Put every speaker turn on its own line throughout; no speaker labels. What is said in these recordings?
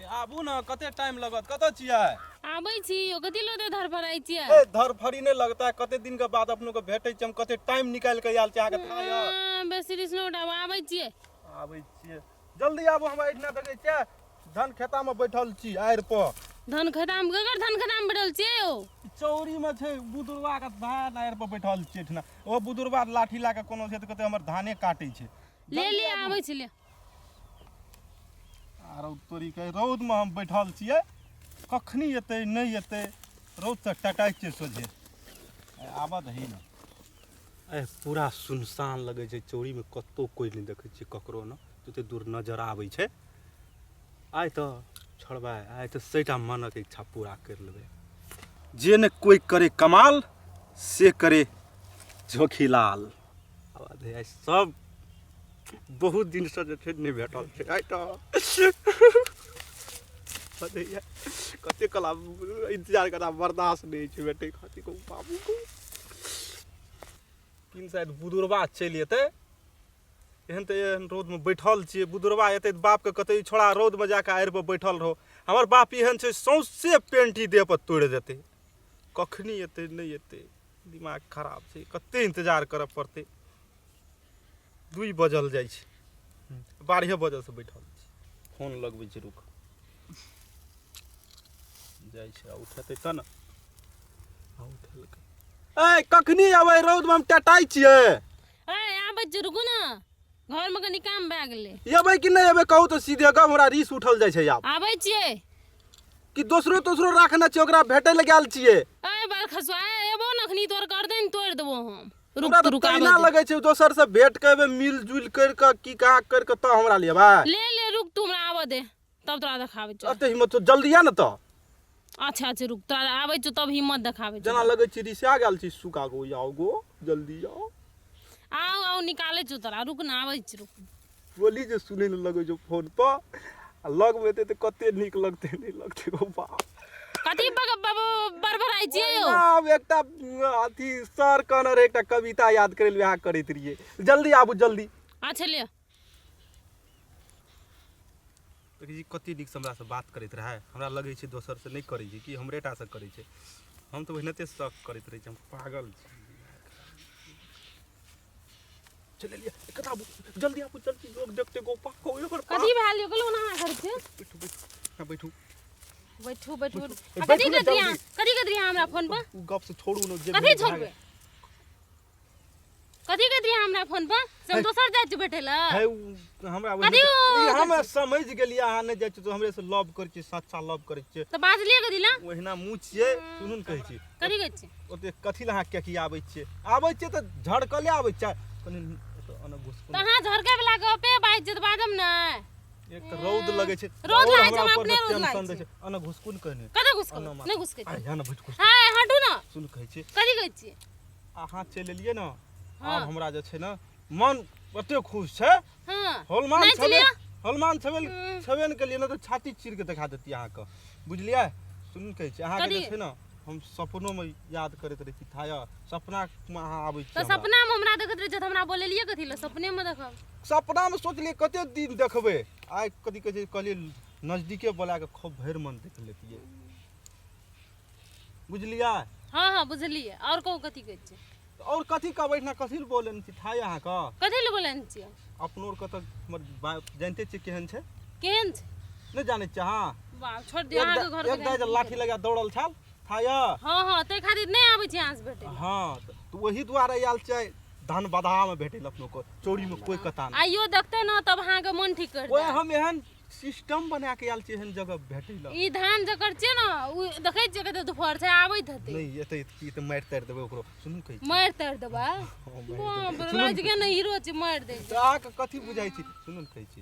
आबू ने, कते टाइम लगत? कतऽ छियै?
आबै छी यौ। कथी लऽ ओते धड़फड़ाइ छियै?
ए, धरफड़ी नहि लगता? कते दिन के बाद अपनो के भेटै छै, हम कते टाइम निकालि के आयल छी अहाँके थाह यऽ?
हँ, बेसी रिस नहि उठाबू, आबै छियै।
आबै छियै, जल्दी आबू। हम एहिठिना देखै छियै धान खेतामे बैठल छी आड़ि पर।
धान खेतामे? ककर धान खेतामे बैठल छियै यौ?
चौरीमे छै बुदुरबाके धान, आड़ि पर बैठल छियै एहिठिना। ओ बुदुरबा लाठी लए कऽ कोनो छै तऽ कते हमर धाने काटै छै।
ले ले, आबै छी, ले।
आ रौद तोरी के, रौदमे हम बैठल छियै, कखनी एतै नहि एतै, रौदसँ टटाइ छियै सोझे। आबऽ दही ने। ए, पूरा सुनसान लगै छै चौरीमे, कतहु कोइ नहि देखै छियै ककरो ने, जते दूर नजर आबै छै। आइ तऽ छोड़बै, आइ तऽ सहीटा मनक इच्छा पूरा करि लेबै। जे ने कोइ करे कमाल, से करे झोखीलाल। आब आइ सब बहुत दिनसँ जे छै नहि भेटल छै, आइ तऽ कते कला इंतजार करा बर्दाश्त नहि होइ छै भेटै खातिर। कहू बाबू, कहू किन शायद बुदुरबा चलि एतै। एहन तऽ एहन रौदमे बैठल छियै, बुदुरबा एतै तऽ बापके कहतै, ई छोड़ा रौदमे जाकऽ आड़ि पर बैठल रहो। हमर बाप एहन छै, सौंसे पेंटी देह पर तोड़ि देतै। कखनी एतै नहि एतै, दिमाग खराब छै। कते इंतजार करऽ पड़तै? 2 बजल जाइ छै, 12 बजेसँ बैठल छी। फोन लगबै छी, रुक जाइ छै। आ उठेतै तऽ ने? आ उठेलकै। ए, कखनी अबै? रौदमे हम टटाइ छियै।
ए, आबै छी, रुकू ने, घरमे कनि काम भए गेलै।
एबै कि नहि एबै, कहू तऽ सीधे गप। हमरा रीस उठल जाइ छै आब।
आबै छियै।
कि दोसरो तोसरो राखने छियै, ओकरा भेटै लए गेल छियै?
ए बाल खसुआ, ए, एबो ने अखनी, तोर गर्दन तोड़ि देबो हम। रुक
हमरा
तू,
तऽ
रुक,
तहिना
आबै दे।
लगै छै दोसर से भेंट करबै, मिल जुल करि कऽ की कहाँ करि कऽ तऽ हमरा लेबै।
ले ले, रुक तू, हमरा आबऽ दे, तब तोरा देखाबै छौ।
एते हिम्मत छौ? जल्दी आ ने तऽ।
अच्छा अच्छा, रुक, तोरा आबै छौ तब हिम्मत देखाबै छौ।
जेना लगै छै रिसा गेल छी सुका गो। आउ गो, जल्दी आउ।
आउ आउ, निकालै छौ तोरा, रुक ने, आबै छी, रुक।
बोली जे सुनै लए लगै छौ फोन पर, आ लगमे एतै तऽ कते नीक लगतै, नहि लगतै गो बाप?
कथी बड़बड़ाइ छियै यौ?
आब एकटा अथी सर कहने रहै, एकटा कविता याद करै लए, वएह करैत रहियै। जल्दी आबू, जल्दी।
अच्छा, ले।
देखै छी कते नीकसँ हमरासँ बात करैत रहै। हमरा लगै छै दोसरसँ नहि करै छै कि हमरे टासँ करै छै। हम तऽ ओहिनाते शक करैत रहै छी, हम पागल छी। चलि एलियै। कतऽ आबू, जल्दी आबू, जल्दी, लोग देखते गो पाको एकर।
कथी भेल यौ? कहलहुँ ना करै छियै।
बैठू बैठू, हाँ, बैठू।
बैठू बैठू।
ए,
आ कथी
बैठू ने
करैत रहियै अहाँ?
जल्दी।
कथी करैत रहियै हमरा फोन पर?
ओ गप से छोड़ू ने जे
कथी
भेल भए
छोड़बै?
गेल।
कथी कहैत रहियै हमरा फोन पर से हम दोसर जाइ छी बैठे लए?
है उ हमरा
कथी उ
हम समझ गेलियै, अहाँ नहि जाइ छी तऽ हमरे से लव करै छियै, सच्चा लव करै छियै।
तऽ बाजलियै कथी लए?
ओहिना मुँह छियै। सुनू ने, कहै छी।
कथी कहै छियै?
ओते कथी लए अहाँ केकियाबै छियै? आबै छियै तऽ झड़कले आबै छियै कनि एतऽ अने घुसकू
तऽ
ने।
अहाँ झरकै वला गपे बाजि छियै तऽ बाजब ने।
एक तऽ रौद लगै छै।
रौद
और
लागै छै,
हमरा
हमरा
ऊपर
अपने
से
रौद लागै
टेंशन दै
छै।
छै। अने घुसकू ने कहने।
कतऽ घुसकब?
अने
नहि घुसकै
आइ
छी।
यहाँ ने बैठ, घुस।
हाय, हटू ने।
सुन, कहै छी।
कथी कहै छियै?
अहाँ चलि एलियै ने।
हाँ।
आब हमरा जे छै ने मन एते खुश छै। हनुमान
नाचि
छबे
लिअ।
हनुमान छबे छबे ने केलियै ने तऽ छाती चीर के देखा देती अहाँके, बुझलियै? सुन, कहै छी अहाँके जे
कथी?
छै ने हम सपनोमे याद करैत रहै छी, थाय सपनामे अहाँ आबै छी
तऽ
हमरा।
सपनामे हमरा देखैत रहै छै तऽ हमरा बोलेलियै कथी लए? सपनेमे देखब।
सपनामे सोचलियै कते दिन देखबै, आइ कथी कहै छै, कहलियै नजदीके बोला कऽ खूब भरि मन देख लेतियै, बुझलियै?
हँ हँ, बुझलियै। आओर कहू, कथी कहै छियै?
आओर कथी कहबै? एहिठिना कथी लए बोलै छी, थाय अहाँके?
कथी लए बोलेने छियै?
अपनो आरके तऽ हमर बाप जानिते छियै केहन छै।
केहन छै?
नहि जानै छियै अहाँ?
बाप, छोड़ दियौ, अहाँके घर
एक दाइ जे लाठी लगा दौड़ल छल, थाय?
हँ हँ, ताहि खातिर नहि आबै छी अहाँ से भेटै।
हँ, तऽ ओही दुआरे आयल छै धान बदहामे भेटै लए अपनो को चोरीमे, कोइ कता नहि।
आइयो देखते ने तब अहाँके मन ठीक कर
ओए
देत।
हम एहन सिस्टम बना के आयल छी एहन जगह भेटै लए।
ई धान जकर छियै ने, ओ देखै छियै कते दुपहर छै, आबैत हेतै।
नहि एतै की तऽ मारि तारि देबै ओकरो। सुनू, कहै छी।
मारि तारि देबै?
हँ, मारि
बाप
देबै।
रे,
सुनू ने,
राज के ने हीरो छै, मारि दै
तऽ अहाँके कथी बुझाइ छै? सुनू ने, कहै छी।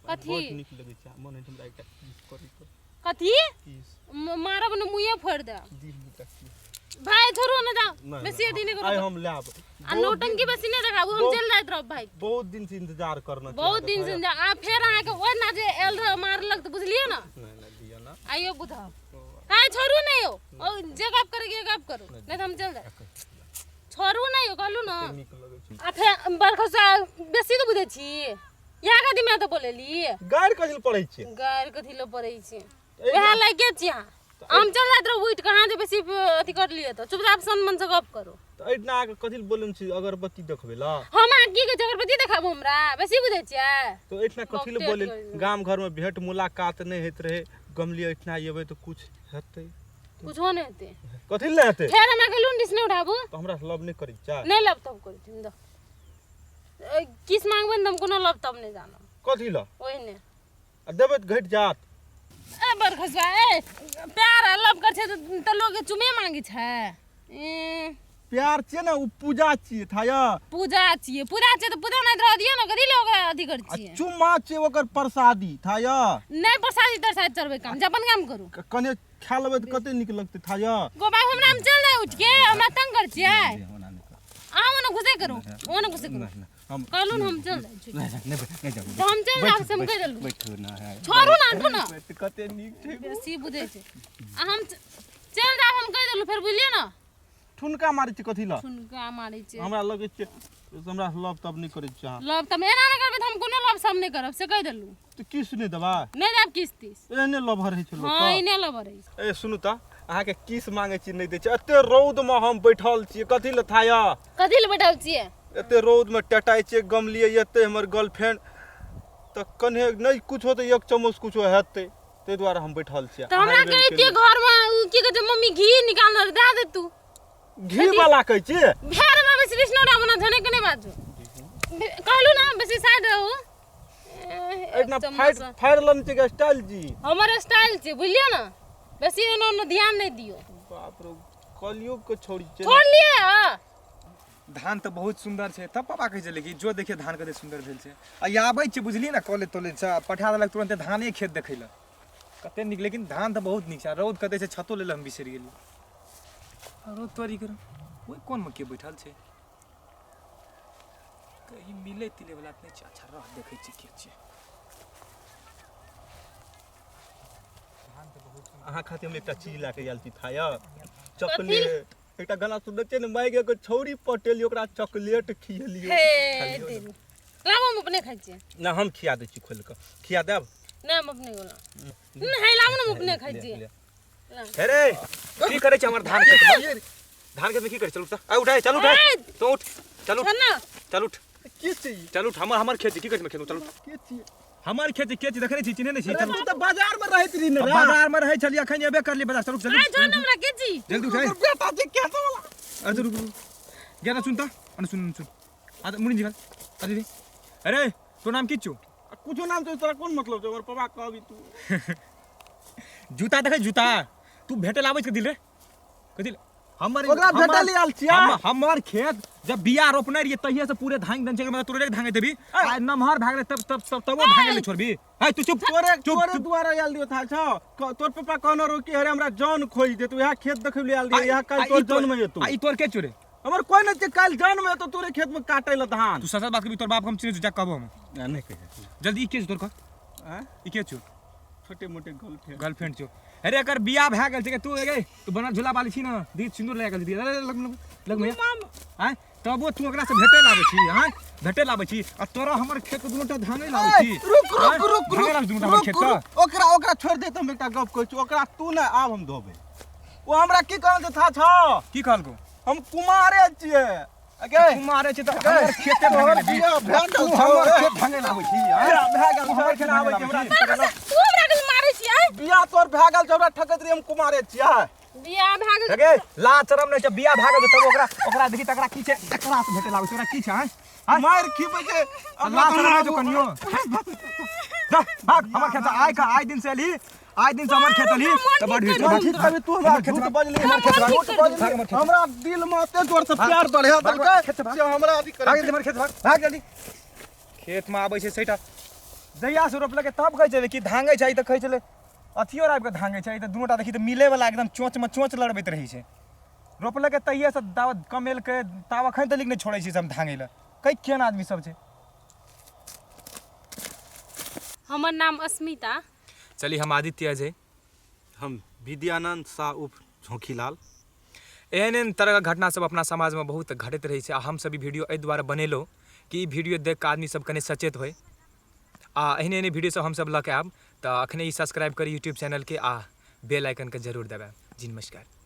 कथी?
बहुत नीक लगै छै, मन होइ छै हमरा एकटा किस करी तऽ।
कथी?
किस।
मारब ने, मुँहे फोड़ि देब।
दिल में एकटा किस।
भाय, छोड़ू ने, जाओ।
नहि,
बेसी अथी नहि
आइ
करू।
हम लायब।
आ नौटंकी बेसी नहि देखाबू, हम चलि जाइत रहब भाय।
बहुत दिन से इंतजार करना छै
बहुत दिन से। आ फेर अहाँके ओहिना जे आयल रहै मारलक तऽ बुझलियै ने?
नहि नहि, दिअ ना।
आइयो बुझब। हाय, छोड़ू ने यौ। ओ जे गप करे के गप करू, नहि तऽ हम चलि जायब। छोड़ू ने यौ, कहलू ने।
नीक लगै छै।
आ फेर बरखसा बेसी तऽ बुझै छी। इएह कथी मैं तऽ बोलेली
गारि कथी लए पढ़ै छियै
गारि कथी लए पड़ै छै वएह लाइके छी अहाँ हम चल जाइत रहू उठि कऽ अहाँ जे बेसी अथी कर लिअ तऽ चुपचाप सन मन से गप करू
तऽ एहिठिना आके कथी लए बोलै छी अगरबत्ती देखबै लए
हम अहाँ की कहै छी अगरबत्ती देखाबू हमरा बेसी बुझै छियै
तऽ एहिठिना कथी लए
गपे
बोलै
करियौ।
गाम घरमे भेंट मुलाकात नहि होइत रहै गमलियै एहिठिना एबै तऽ कुछ हेतै
कुछो नहि हेतै
कथी लए हेतै
फेर हमरा कहलहुँ दिस नहि उठाबू
तऽ हमरा से लव नहि करै चाह
नहि लब तब करै छी दऽ किस मांगबै ने तऽ हम कोनो लब तब नहि जानब
कथी लए
ओहिने
आ देबै तऽ घटि जात
ए बड़ खसुआ ए प्यार आ लव कर छै तऽ लोग चुमे मांगे छै ए
प्यार छियै ने ओ पूजा छियै थाया
पूजा छियै पूजा छियै तऽ पूजा नहि रह दियौ ने कथी लए ओकरा अथी कर
आ
छियै
चुम्मा छियै ओकर प्रसादी थाया
नहि प्रसादी तरसादी चढ़बै काम जे अपन काम करू
कने खा लेबै तऽ कते नीक लगतै थाया
गोबा हमरा हम चल जाए उठ के हमरा तंग कर छियै अहाँ ओने घुसे करू ओने घुसे करू
हम
कहलहुँ ने हम चल जाइ छी
नहि नहि नहि जाबू
तऽ हम चल जाब से हम कहि देलहुँ
बैठू ना है
छोड़ू ना हटू ना
कते नीक छै
बेसी बुझै छै आ हम चल जाब हम कहि देलहुँ फेर बुझलियै ने
ठुनका मारै छै कथी लए
ठुनका मारै छै
हमरा लगै छै हमरा से लव तब नहि करै छै अहाँ
लव तब एना नहि करबै तऽ हम कोनो लव सब नहि करब से कहि देलहुँ
तऽ किस नहि देबै
नहि देब किस्त तीस
एहने लभर होइ छै लोक
हँ एहने लवर अछि
ए सुनू तऽ अहाँके किस मांगै छी नहि दै छै एते रौदमे हम बैठल छियै कथी लए थाया
कथी लए बैठल छियै
एते रौदमे टटाइ छियै गमलियै एते हमर गर्लफ्रेंड तऽ कन्हे नहि कुछो तऽ एक चम्मच कुछो हेतै ताहि दुआरे हम बैठल छियै
तऽ हमरा
अहाँ एबे
कहितियै घरमे उ की कहै छै मम्मी घी निकालने रहै, दए देतू
घी वाला कहै छियै
भेड़ हमरा बेसी रिश्ना बना झने के नहि बाजू कहलू ना बेसी साइड रहू
एहिना फाड़ि फाड़ि लेने छै स्टाइल जी
हमर स्टाइल छै बुझलियै ने बेसी एना ओना ध्यान नहि दियौ
बाप रे कलयुग के छोड़ी छै
छोड़ लिए हँ
धान तऽ बहुत सुन्दर छै तब पापा कहै छलै कि जो देखिए धान कते सुन्दर भेल छै आ ई आबै छै बुझलियै ने कॉलेज तॉलेजसँ पठा देलक तुरन्ते धाने खेत देखै लए कते नीक लेकिन धान तऽ बहुत नीक छै आ रौद कते छै छतो लै लए हम बिसरि गेलियै आ रौद तोरी कर ओहि कोनमे के बैठल छै कहीं मिलै तिलै वला तऽ नहि छै अच्छा रह देखै छियै के छियै
अहाँ खातिर हम एकटा चीज लए कऽ आयल छी थाया चॉकलेट एकटा गाना सुनने छियै ने माय एगो छौरी पटेली ओकरा चॉकलेट खिएलियै
हे तेरी लाबो हम अपने खाइ छियै
ना हम खिया दै छी खोलि कऽ खिया देब
नहि हम अपने गोला नहि लाबो ने हम अपने खाइ छियै
हे रे की करै छै हमर धान खेत में धान खेत में की करै चल उठ आ उठाय चल उठ तो उठ चल उठ
ना
चल उठ
की छी
चल उठ हमर हमर खेत की करै छै खेत चल उठ
के छी
हमर खेत के छी देखै छी चिन्है नहि छी
अरे तू तऽ बाजार में रहैत रही ने रे
बाजार में रहै छलियै अखन एबे करलियै बाजार चल उठ
आइ
चल
जो ना हमरा के छी
जल्दी उठ
तोर बेटा जे कैसे वाला
अरे रुक रुक गया ना सुन त अने सुन सुन आ मुनि जी अरे रे अरे तो नाम की छौ
कुछो नाम छै तोरा कोन मतलब छै हमर पापा कहबी तू
जूता देखै जूता तू भेटल आबै छै दिल रे कथी हमर
ओकरा भेटल आयल छियै
हमर खेत जब बिया रोपने रहियै तहिए से पूरे धांग देने छै मतलब तोरे धांगे देबी आ नमहर भाग गेलै तब तब तब तबो धांगे ले छोड़बी है तू चुप
तोरे
चुप
तोरे द्वारा आयल दियो था छौ तोर पापा कहने रहो कि अरे हमरा जन खोज दे तू इएह खेत देखै ले आयल दियो इएह काल्हि तोर जन में एतौ
आ ई तोर के चोरे
हमर कोई नहीं छै काल्हि जन में एतौ तोरे खेत में काटे ल धान
तू सच बात करबी तोर बाप के हम चिन्है छी जा कहबो हम
नहीं कहे
जल्दी ई के छौ तोर कह
आँय?
ई के छौ
छोटे मोटे गर्लफ्रेंड
गर्लफ्रेंड छौ अरे एकर बियाह भए गेल छै के तू गे तू बनल झूला बाली छी ने दी सिंदूर लगा गेल दी अरे लग लग भैया आँय तबो तू ओकरा से भेटे लाबै छी आँय भेटे लाबै छी आ तोरा हमर खेत के दुनू टा धाने लाबै छी
रुक रुक
आँय?
रुक
धाने
रुक
लाबै छी दुनू टा हमर
रुक
खेत के
रुक ओकरा ओकरा छोड़ दे त हम एकटा गप कहै छी ओकरा तू ने आब हम धोबै ओ हमरा की कहल जे था छौ
की कहलको
हम कुमारे छियै अगे
कुमारे छै तऽ हमर खेते
तोहर
भांगे
बियाह भए गेल
तू
छौ,
हमर
ए।
खेत भांगे लाबै छी आँय?
बियाह भए गेल
तू
छौ,
हमर खेत
एखन आबै
भांगे
छी
लाबै
हमरा
छी
तू हमरा के मारै छी आँय
बियाह तोर भए गेल छौ हमरा ठकैत रही हम कुमारे छियै
बियाह भए गेल
गे लाज शरम नहि छै बियाह भए गेल छै, तब ओकरा ओकरा देखी तकरा की छै एकरा से भेटे लाबै छै ओकरा की छै आँय? आँय?
मारि खिबै छै
लाज शरम नहि छौ कनियो जा भाग हमर खेत से आइ का आइ दिन से एलही आइ दिन से हमर खेत एलही तऽ बड़ भीड़
हम ठीक कभी तू हमरा झूठ बजली
हमर खेत भाग,
झूठ
भाग,
बजली
हमर खेत।
हमरा दिल में एते जोर से प्यार बढ़ा
भाग,
देलकै
खेत से भाग।
से हमरा अथी
भाग
करै
जल्दी हमर खेत भाग भाग जल्दी खेत में आबै छै सैटा जहिया से रोपलकै तब कहै छलै कि धांगै छै तऽ कहै छलै अथियो आबि कऽ धांगै छै तऽ दुनू टा देखी तऽ मिलै वला एकदम चोंच में चोंच लड़बैत रहै छै रोपलकै तहिये से दावत कमेलकै ताव अखन तक नहि छोड़ै छै से हम धांगै लए कै केहन आदमी सब छै
हमर नाम अस्मिता
चली हम आदित्य अजय
हम विद्यानंद शाह उर्फ झोंकीलाल
एहन एहन तरहके घटना सब अपना समाजमे बहुत घटैत रहै छै आ हमसब ई वीडियो एहि दुआरे बनेलहुँ कि ई वीडियो देख कऽ आदमी सब कनि सचेत होइ आ एहने एहने वीडियो सब हमसब लऽ के आयब। तऽ अखने ई सब्सक्राइब करी यूट्यूब चैनलके आ बेल आइकनके जरूर दबायब। जी नमस्कार।